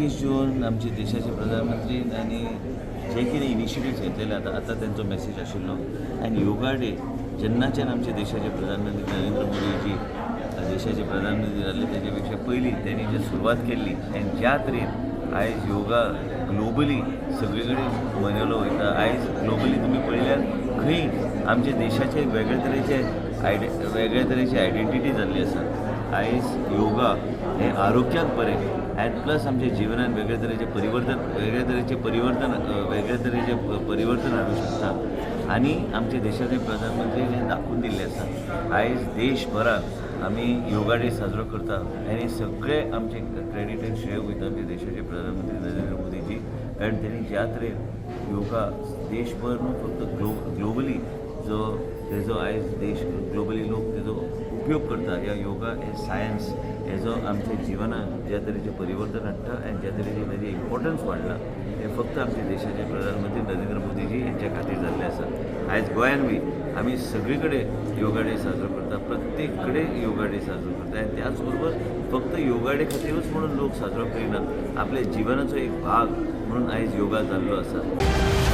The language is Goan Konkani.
19 जून आमचे देशाचे प्रधानमंत्री आनी जे कितें इनिशिएटिव्स घेतलेले आतां आतां तेंचो मेसेज आशिल्लो. आनी योगा डे जेन्नाच्यान आमच्या देशाचे प्रधानमंत्री नरेंद्र मोदीजी देशाचे प्रधानमंत्री जाल्ले तेजे पेक्षा पयलीं तेणी जे सुरवात केल्ली आनी ज्या तरेन आयज योगा ग्लोबली सगळे कडेन मनयलो वयता. आयज ग्लोबली तुमी पळयल्यार खंय आमच्या देशाचे वेगळे तरेचे वेगळे तरेची आयडेंटिटी जाल्ली आसा. आयज योगा हें आरोग्याक बरें एंड प्लस आमच्या जिवनान वेगळे तरेचे परिवर्तन वेगळे तरेचे परिवर्तन वेगळे तरेचे परिवर्तन हाडूंक शकता आनी आमच्या देशाचे प्रधानमंत्री हें दाखोवन दिल्लें आसा. आयज देशभरात आमी योगा डे साजरो करता आनी सगळे आमचे क्रेडीट एंड श्रेय वयता आमच्या देशाचे प्रधानमंत्री नरेंद्र मोदीजी, कारण तेणी ज्या तरेन योगा देशभर न्हू फक्त ग्लोबली जो तेजो आयज देश ग्लोबली लोक तेजो उपयोग करता. ह्या योगा हे सायन्स हेजो आमच्या जिवनात ज्या तरेचें परिवर्तन हाडटा आनी ज्या तरेचें तेजें इम्पोर्टन्स वाडलां हें फक्त आमच्या देशाचे प्रधानमंत्री नरेंद्र मोदीजी हेंच्या खातीर जाल्लें आसा. आयज गोंयान बी आमी सगळे कडेन योगा डे साजरो करता, प्रत्येक कडेन योगा डे साजरो करता आनी त्याच बरोबर फक्त योगा डे खातीरूच म्हणून लोक साजरो करिनात, आपल्या जिवनाचो एक भाग म्हणून आयज योगा जाल्लो आसा.